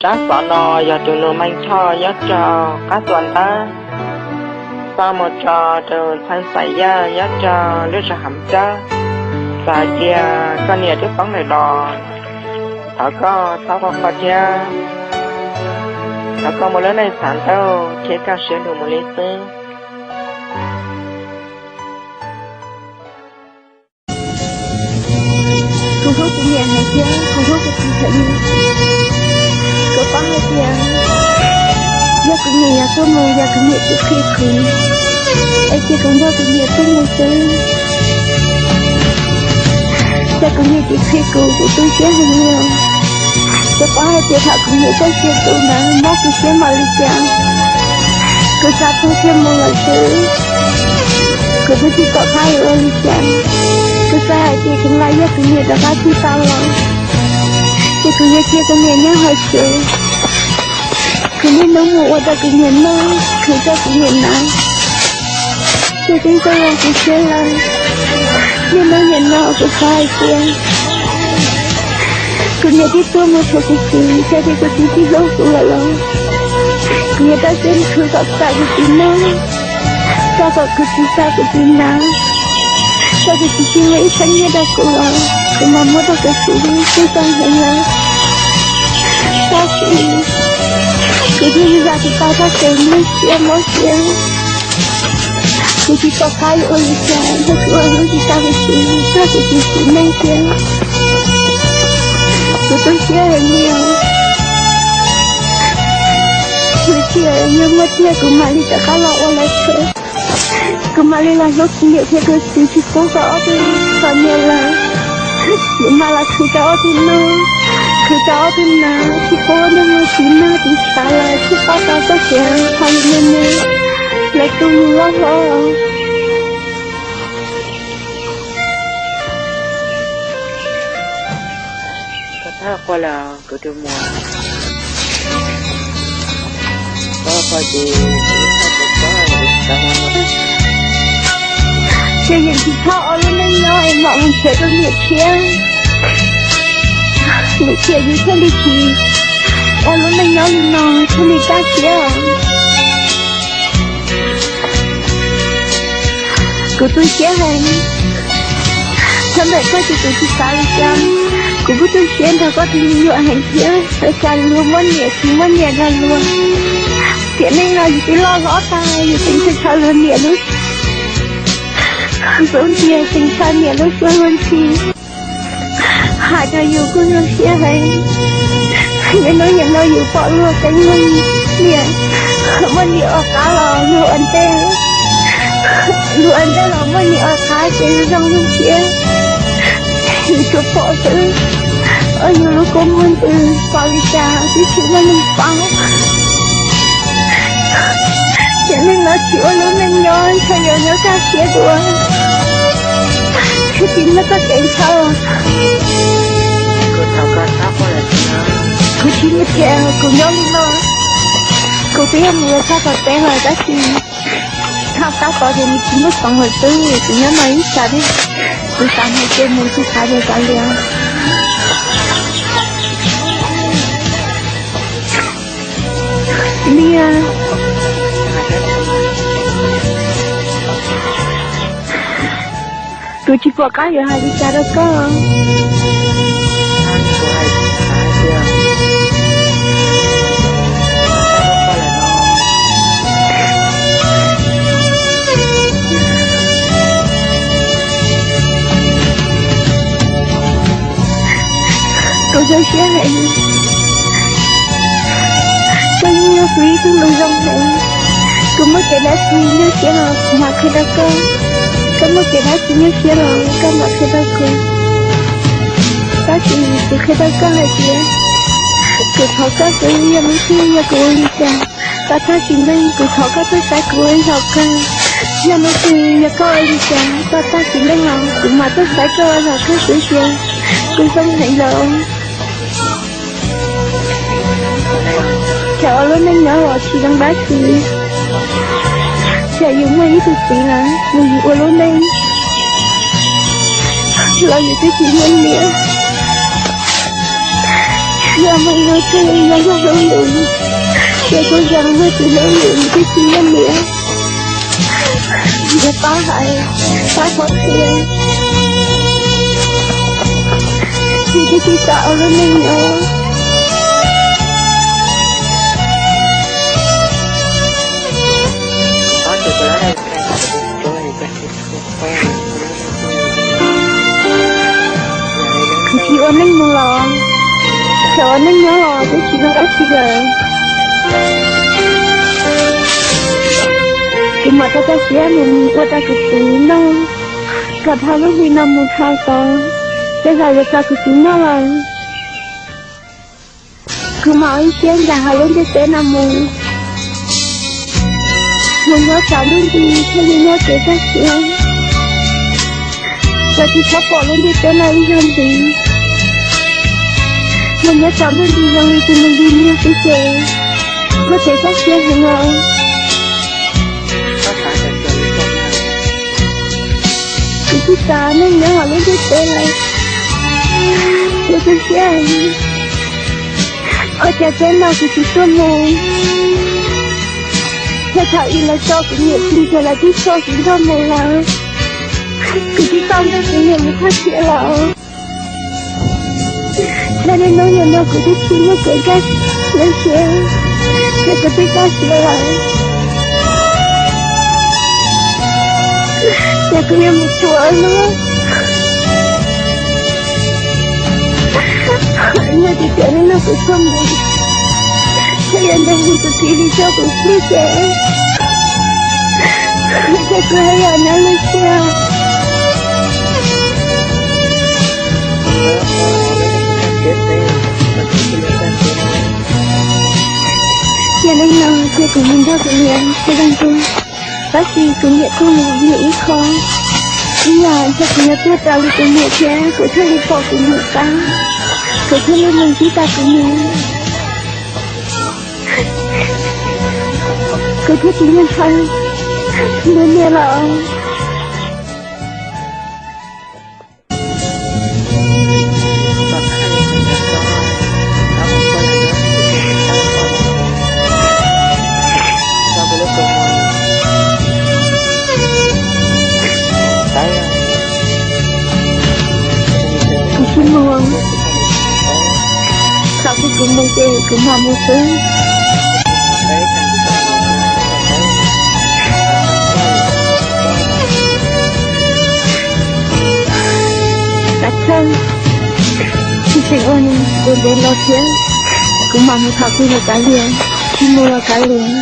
Tsab xov no yog tus nus Meej Thoj nyob rau qab Tuam Ntab xa mus rau tus ntxhais Xais Yaj nyob rau lub zos Hav Cawb. Txawm hais tias koj niam twb poob lawm los thov koj txhob quaj thiab, thov koj muaj lub neej xav ntaub thiab kaj siab lug mus li xwb. Kuv hlub kuv niam heev thiab kuv hlub kuv txiv heev li. Kuv paub hais tias yog kuv niam yuav tuaj mus, yog kuv niam tsis qhia kuv, es cia kuv nrog kuv niam tuaj mus xwb. Yog kuv niam tsis qhia kuv, kuv tu siab heev li os. Kuv paub hais tias thaum kuv niam txoj sia tu ntawd mob kuv siab npaum li cas. Kuv xav tuag thiaj mus lawm xwb. Kuv twb tsis pom qab yuav ua li cas. Kuv xav hais tias kuv lam yog kuv niam rov qab tsis tau los, ces kuv yuav cia kuv niam nyob hauv tsev. Kuv niaj hnub mus ua rau kuv niam noj, khwv rau kuv niam hnav, ces twb zoo kuv siab lawm. Niaj hnub nim no kuv xav hais tias kuv niam twb tuaj mus tshuav kuv txiv, txawm tias kuv txiv tsis hlub kuv lawm los kuv yuav rau siab khwv kom tau kuv txiv noj, rau kom kuv txiv tau kuv txiv hnav, rau kuv txiv tsis muaj ib txhiab nyiaj rau kuv los kuv mam muab rau kuv txiv, twb zoo heev lawm. Tab sis kuv thiaj li vam kuv tau txoj kev mob siab mob siab. Kuv tsis pom qab yuav ua li cas, ntshe kuv ua hlub tsis tau kuv txiv, txog kuv txiv txiv neej thiab. Kuv tu siab heev li os. Lwm tiam yog muaj tiag kuv mam li rov qab los ua lawv tsev. Kuv mam li los hlub kuv niam thiab kuv txiv, tsis pub kom ob tug txom nyem lawm. Kuv mam los khwv rau ob tug noj, khwv rau ob tug hnav, tsis pub ob tug mus txiv noj txiv tshav lawm, tsis pub tau txoj kev hais me me, lawv tu mus loj hlob. Koj txhob quaj lawm kuv tus muam. Koj quaj ces kuv txhob quaj, kuv tsis tau mus. Ces yeej tsis txhob ua lub neej nyob es mam mus nrhiav rau niam thiab. Lwm tiam yus thiaj li tsis ua lub neej nyob li no thiaj li kaj siab os. Kuv tu siab heev. Txhob ntawm koj ces kuv tsis xav li cas. Kuv kuj tu siab nrog koj tus me nyuam heev thiab, ua cas luag muaj niam tsis muaj niam nrog luag. Tiam neej no yus twb loj hlob tag, yus tseem ntshaw luag niam lub, ntxub ntxias tseem ntshaw niam lub suab lub ntsig. Hais rau yus kuj zoo siab heev. Niaj hnub nim no yus pom luag teev luag niam, muaj niam ua qab los luag ua ntej, luag ua ntej los muaj niam ua qab ces zoo zoo siab. Yus tsuas pom xwb, yus lub kua muag ntws pom li cas twb tsis muaj neeg paub. Tiam neej no tsis ua lub neej nyob ntshe yuav nyob kaj siab dua, thiaj tsis muaj txoj kev ntshaw. Kuv tsis mus tias kuv nyob li no, kuv twb yog mus yuav tshaj tau teb lawm tab sis tshaj tab tod ces nws tsis muaj xoov lawm xwb, kuv nyob no ib tsam thiab. Kuv xav mus ces mus, tsis xav ces kav liam. Liam, kuv tsis pom qab yuav hais li cas rau koj. Kuv zoo siab heev. Koj yeej yog kuv ib tug neeg zoo heev. Kuv muaj kev dab tsi nyuaj siab los kuv mam qhia rau koj. Koj muaj kev dab tsi nyuaj siab los koj mam qhia rau kuv. Tab sis kuv qhia rau koj hais tias kuv thov koj xwb, yog hnub twg yog kuv ua li cas koj txhob tsis ntseeg, kuv thov koj tuaj saib kuv ua zaum kawg. Yog hnub twg yog koj ua li cas koj txhob tsis ntseeg los kuv mam tuaj saib koj ua zaum kawg xwb tiag. Kuv zoo heev lawm. Txawm ua lub neej nyob los tsis zoo dab tsi, txawm yus muaj ib tug txiv lawm los yus ua lub neej los yus twb tsis muaj niam. Yog meej no thiaj li yog yog hlub yus, ces kuv zoo muaj tus hlub yus, nws twb tsis yog niam. Yog pab hais, pab qhuab qhia, nws twb tsis xav ua lub neej no. Kuv tsis ua neej mus los, txawm ua neej nyob los twb tsis zoo dab tsi lawm. Kuv mam rau rau siab mus ua rau kuv txiv noj, kom dhau lub hli no mus dhau tod, tej zaum yuav txog kuv txiv noj lawm. Kuv mam ua ib siab ncaim hauv lub ntiaj teb no mus, mus nyob tsaus ntuj nti thiaj li muaj kev kaj siab. Lawv tsis txhob pom lub ntiaj teb no ib zaug ntxiv. Mus nyob tsaus ntuj nti zoo li tus mus vi niag xwb ces muaj kev kaj siab heev os. Kuv tsis xav neej nyob hauv lub ntiaj teb lawm. Kuv tu siab, ua cas txij no kuv tsis tuaj mus, txog thaum ub lawv tso kuv niam plig ces lawv twb tso kuv nrog mus lawm. Kuv twb tau nrog kuv niam mus thaj siab lawm. Yog li hnub yog no kuv twb tsis muaj kev kaj siab, ces kuv twb kaj siab lawm, ces kuv yuav mus tsuav luag. Yog tias hnub no kuv tuaj mus, thiaj yuav nrog kuv tus txiv li tso kuv plig ces, ces kuv haj yam nyob lub siab. Yog li no ces kuv mus nrog kuv niam sib zog ntu, tab sis kuv niam tuaj mus ib qho, ib yam ntshe kuv yuav tuag raws li kuv niam thiab kuv thiaj li pom kuv niam qab, kuv thiaj li mus ntsib tau kuv niam, kuv thiaj tsis nyob ntshaw nws niam lawm. Kuv tsis mus, thaum twg kuv mus ces kuv mam mus xwb. Kav tsij, tsis tseem ua ntev los thiab, kuv mam mus thaum twg los kav liam, tsis mus los kav liam.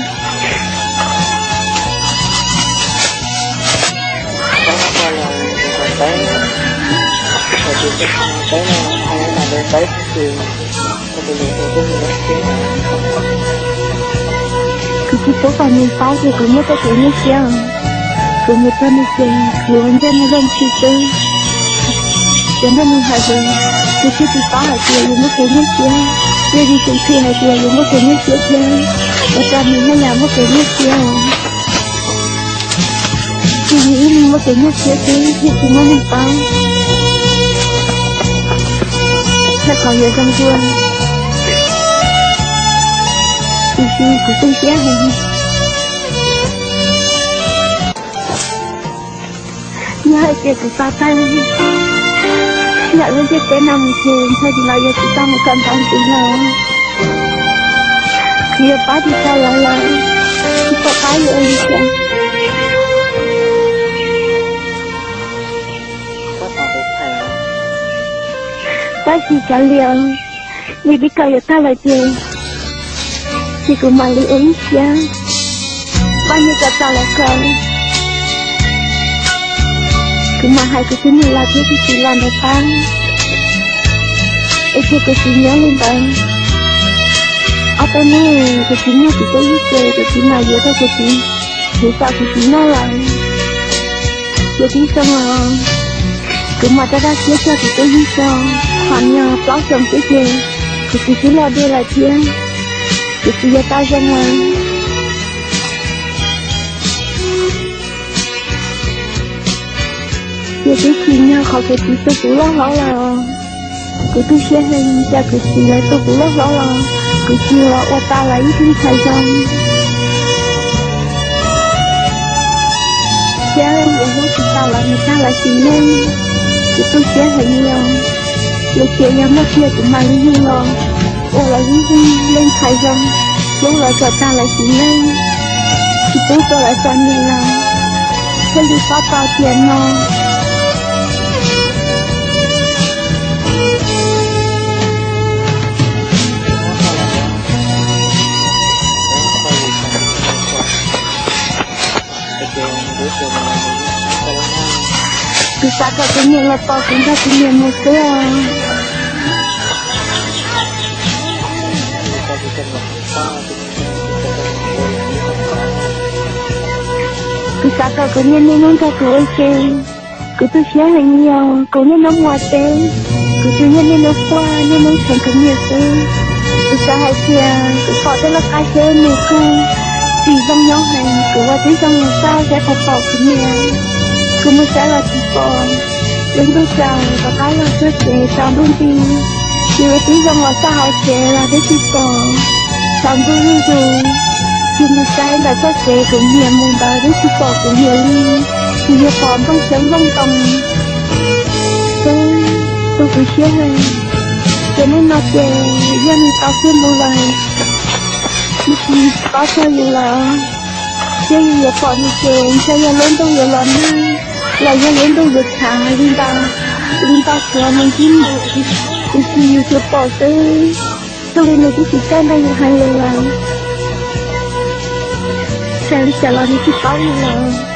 Kuv tsis pub kom nws paub tias kuv muaj txoj kev nyuaj siab. Kuv mus txog nws ces kuv ua ntsej muag luag ntshis xwb. Ces nrog nws hais tias, kuv thiaj tsis paub hais tias yus muaj kev nyuaj siab, yog yus tseem txhim hais tias yus muaj kev nyuaj siab thiab, ua rau nws haj yam muaj kev nyuaj siab. Ces yus ib leeg muaj kev nyuaj siab xwb thiaj tsis muaj neeg paub. Rau qhov yuav zoo dua, tiam sis kuv tu siab heev. Yog hais tias kuv tos tag yam lub ntiaj teb no mus ces ntshe tsis los yuav tsis tau mus kawm ntawv ntxiv lawm. Kuv yuav pab tsis tau lawv lawm, tsis pom qab yuav ua li cas. Tab sis kav liam, vim li kawm yuav tag lawm ces, ces kuv mam li ua ib siab, pab nws kom tau los kawm. Kuv mam hais kuv tus niam los thiab kuv txiv los ntawd pab, es ces kuv tsis nyob li ntawd. Ob peb hnub kuv txiv muaj kuv tuaj ib ces kuv txiv mam yuav rau kuv txiv, kuv kom kuv txiv noj lawm. Ces tib zoo os, kuv mam rau rau siab txog kuv tuaj ib tso, qhov no plaub xyoo xwb ces kuv txiv twb los dua lawm thiab, kuv txiv yuav tau zoo lawm. Ces twb tsim nyog qhov kuv txiv tso kuv loj hlob lawm os. Kuv tu siab heev, cas kuv txiv lawv tu kuv loj hlob los kuv tsis los ua tau lawv ib tug ntxhais zoo. Thiab kuv hlub tsis tau lawv mus tag lawv sim neej. Kuv tu siab heev li os. Lawv tias yog muaj tiag kuv mam li yug los ua lawv ib tug leej ntxhais zoo, hlub lawv kom tag lawv sim neej, tsis pub rau lawv txom nyem lawm. Thiaj li pab tau tiam no. Kuv xav kom kuv niam los tos kuv nrog kuv niam mus xwb os. Kuv xav kom kuv niam niaj hnub nrog kuv ua ke. Kuv tu siab heev li os, kuv niaj hnub mus teb, kuv tsuas niaj niaj hnub quaj niaj hnub tshee kuv niam xwb. Kuv xav hais tias kuv pom tej laj qab seb nws kuj tsis zoo nyob heev, kuv ua tib zoo mus xauj seb puas pom kuv niam. Kuv mus saib los tsis pom. Lub ntuj tsaus rov qab los txog tsev tsaus ntuj nti, kuv ua tib zoo los xauj hauv tsev los twb tsis pom. Tsaus ntuj zuj zus, kuv mus saib ntawm txoj kev kuv niam mus ntawd twb tsis pom kuv niam li, kuv yog pom nplooj xyoob nplooj ntoo. Peb, tu kuv siab heev. Ces nej no ces yog nws tau xwb mus lawm, nws tsis paub txog yus lawm, thiab yus yuav pom nws ces ntshe yog lub ntuj yuav los nag, los yog lub ntuj yuav tshav li ntau, li ntau tsuav mus ntsib nws, tiam sis yus tsuas pom xwb. Xws li nws twb tsis txawj nrog yus hais lus lawm, txawm li cas los nws tsis paub yus lawm.